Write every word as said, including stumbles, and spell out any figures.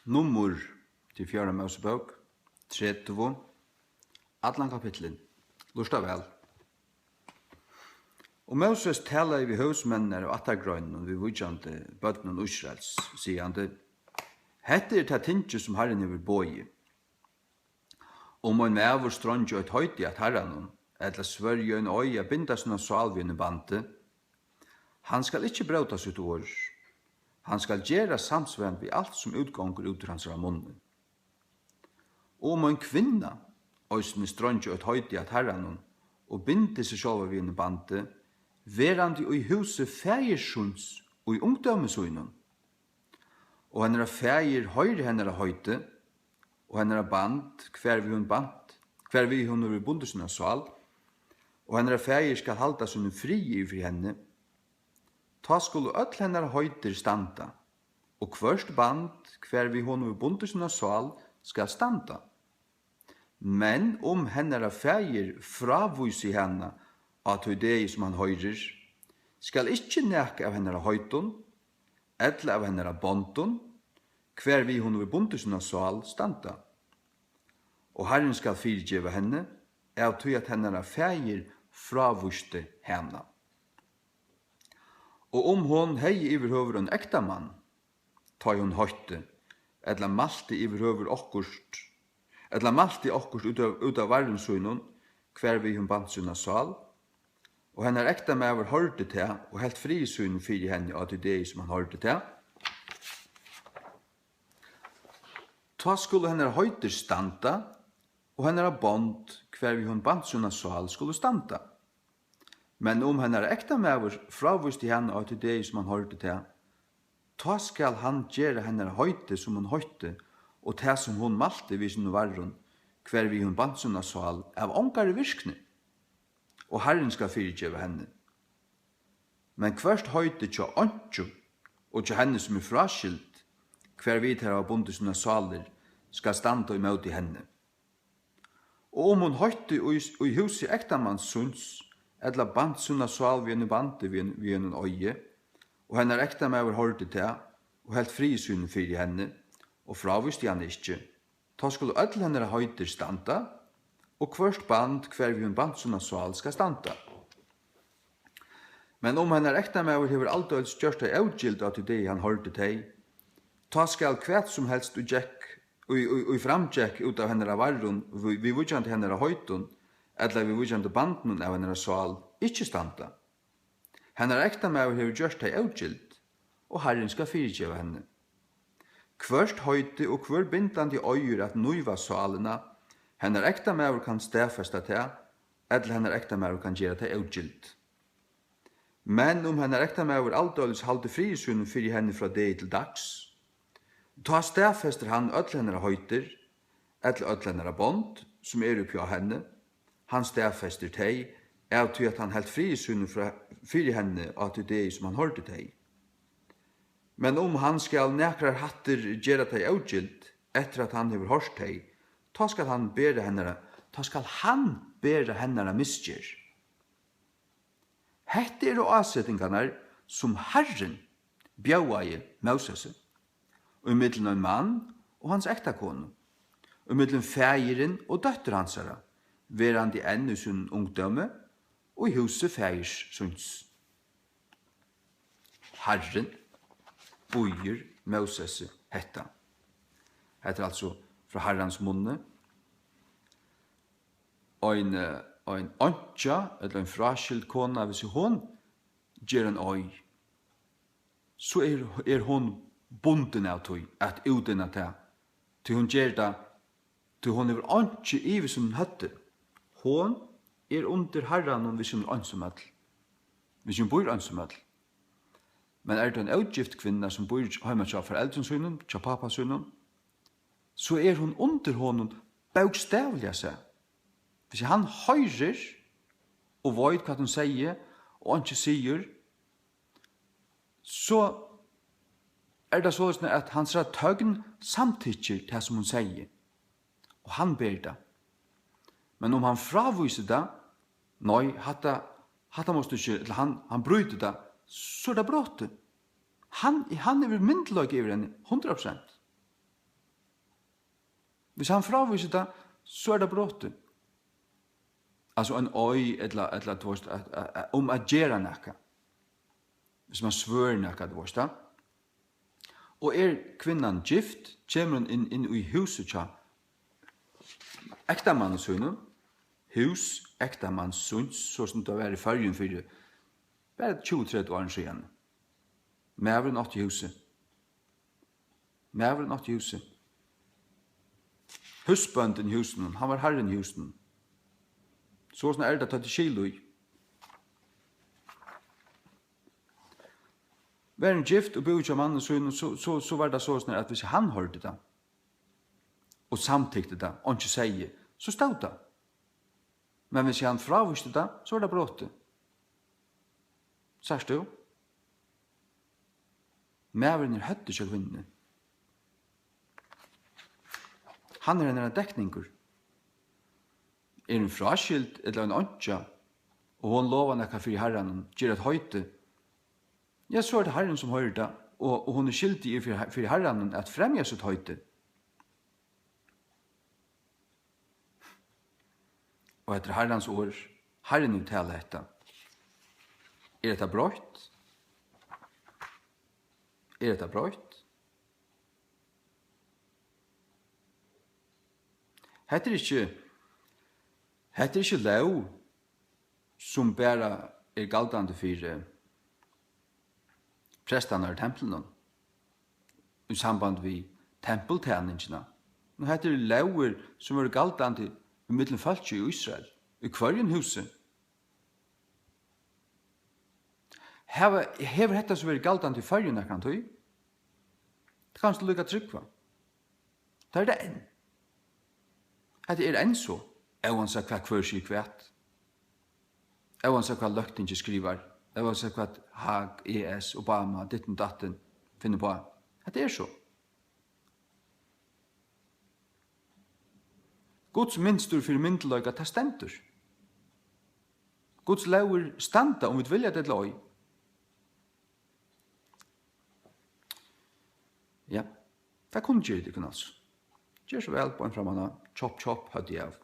Nummur, tí fjórða Mósebók, tretivu, allan kapitlin. Lurta væl. Og Móses talaði við høvuðsmenninar og ættargreinunum viðvíkjandi børnum Ísraels, sigandi: Hetta er tað tingið, sum Harrin hevur boðið. Um ein maður streingir eitt heiti at Harranum, ella svørji ein eið at binda sína sál við einum bandi, hann skal ikki bróta sítt orð. Hann skal gera samsvarandi við alt, sum útgongur út úr hansara munni. Og um ein kvinna eisini streingir eitt heiti at Harranum og bindur seg sjálva við einum bandi, verandi í húsi faðir síns í ungdómi sínum, og hennara faðir hoyrir hennara heiti, og hennara band, hvarvið hon bant, hvarvið hon hevur bundið sína sál, og hennara faðir skal halda sínum friði yvir fyri henni, tá skulu øll hennara heitir standa, og hvørt band, hvarvið hon hevur bundið sína sál, skal standa. Men um hennara faðir frávísir hana á tí degi, sum hann hoyrir, skal ikki nakað av hennara heitum ella av hennara bondum, hvarvið hon hevur bundið sína sál, standa. Og Harrin skal fyrigeva henni, av tí at hennara faðir frávísti hana. Og um hon hevði yvirhøvur ein ektamann, tá ið hon heitti, ella mælti yvirhøvur okkurt, ella mælti okkurt út av, út av varrum sínum, hvarvið hon bant sína sál, og hennar ektamaður hoyrdi tað og helt friði sínum fyri henni á tí degi, sum hann hoyrdi tað, tá skulu hennara heitir standa, og hennara bond, hvarvið hon bant sína sál, skulu standa. Men um hennara ektamaður frávísti hana á tí degi, sum hann hoyrdi tað, tá skal hann gera hennara heiti, sum hon heitti, og tað, sum hon mælti við sínum varrum, hvarvið hon bant sína sál, av ongari virkni, og Harrin skal fyrigeva henni. Men hvørt heiti hjá einkju og hjá henni, sum er fráskild, hvarvið tær hava bundið sínar sálir, skal standa ímóti henni. Og um hon heitti í, í húsi ektamanns síns, ella bant sína sál við einum bandi við, við einum eiði, og hennar ektamaður hoyrdi tað, og helt friði sínum fyri henni, og frávísti hann ikki, tá skulu øll hennara heitir standa, og hvørt band, hvarvið hon bant sína sál, skal standa. Men um hennar ektamaður hevur aldeilis gjørt tey ógild á tí degi, hann hoyrdi tey, tá skal hvat sum helst, ið gekk, ið, ið, ið framgekk út av hennara varrum, við, viðvíkjandi hennara heitum, ella viðvíkjandi bandinum av hennara sál, ikki standa. Hennar ektamaður hevur gjørt tey ógild, og Harrin skal fyrigeva henni. Hvørt heiti og hvør bindandi eiður at níva sálina, hennar ektamaður kann staðfesta tað, ella hennar ektamaður kann gera tað ógilt. Men um hennar ektamaður aldeilis haldi friði sínum fyri henni frá degi til dags, tá staðfestir hann øll hennara heitir, ella øll hennara bond, sum eru uppi á henni, hann staðfestir tey, av tí at hann helt friði sínum frá, fyri henni á tí degi, sum hann hoyrdi tey. Men um hann skal nakrar hættir gera tey ógild, eftir at hann hevur hoyrt tey, tá skal hann bera hennara, tá skal hann bera hennara misgerð. Hetta eru ásetingarnar, sum Harrin bjóðaði Mósesi, ímillum ein mann og hans ektakonu, ímillum faðirin og dóttur hansara, verandi enn í sínum ungdómi, og í húsi faðirs síns. Harrin býður Mósesi hetta. Hetta er altso frá Harrans munni. Ein, eh, ein einkja ella ein fráskild kona, hvis hon ger ein eið, so er, er hon bundin av tí at útinna tað, tí hon ger tað, tí hon hevur einki yvir sínum høvdi. Hon er undir Harranum, hvis hon er einsamøll, hvis hon býr einsamøll. Men er tað ein ógift kvinna, sum býr heima hjá foreldrum sínum, hjá pápa sínum, so er hon undir honum, bókstavliga sæð. Hvis hann hoyrir og veit, hvat hon segði, og einki sigur, so er tað soleiðis, at hansara tøgn samtykkir tað, sum hon segði, og hann ber tað. Men um hann frávísir tað, nei, hatta, hatta mást tú ikki, ella hann, hann brýtur tað, so er tað brotið. Hann, hann hevur myndugleika yvir henni, hundrað prosent. Hvis hann frávísir tað, so er tað brotið. Altso ein eið, ella, ella, tú veist, at, at, at, um at gera nakað. Hvis mann svør nakað, tú veist tað. Og er kvinnan gift, kemur hon inn, inn í húsið hjá ektamanni sínum, hús ektamanns síns, so sum tað var í Føroyum fyri bara tjúgu, tretivu árum síðan. Maðurin átti húsið. Maðurin átti húsið. Húsbóndin í húsinum, hann var harrin í húsinum. So sum er tað, tá tað skil í. Var hon gift og búði hjá manni sínum, so, so, so var tað so sum at hvis hann hoyrdi tað, og samtykti tað, og ikki segði, so stóð tað. Men hvis hann frávísti tað, so var tað brotið. Sært tú? Maðurin er høvdið hjá kvinnuni. Hann er hennara dekningur. Er hon fráskild ella ein einkja, og hon lovar nakað fyri Harranum, ger eitt heiti, ja, so er tað Harrin, sum hoyrir tað, og, og hon er skyldig fyri, fyri Harranum at fremja sítt heiti. Og hetta er Harrans orð. Harrin hevur talað hetta. Er hetta broytt? Er hetta broytt? Hetta er ikki, hetta er ikki lóg, sum bara er galdandi fyri prestarnar í templinum í samband við tempultæningina. Men hetta eru lógir, sum vóru galdandi ímillum fólkið í Ísrael, í hvørjum húsi. Hava, hevur hetta so verið galdandi í Føroyum nakran tíð? Tað kanst tú líka trúgva. Tað er tað enn. Hetta er enn so, óansæð hvat hvør sigur hvat. Óansæð hvat løgtingið skrivar, óansæð hvat Haag, E S, Obama, ditten datten finnur uppá. Hetta er so. Guds mynstur fyri myndugleika, tað stendur. Guds lógir standa, um vit vilja tað ella ei. Ja, tað kunnu gera tykkum, altso. Ger so væl, bein framman á, chop, chop, høvdið av.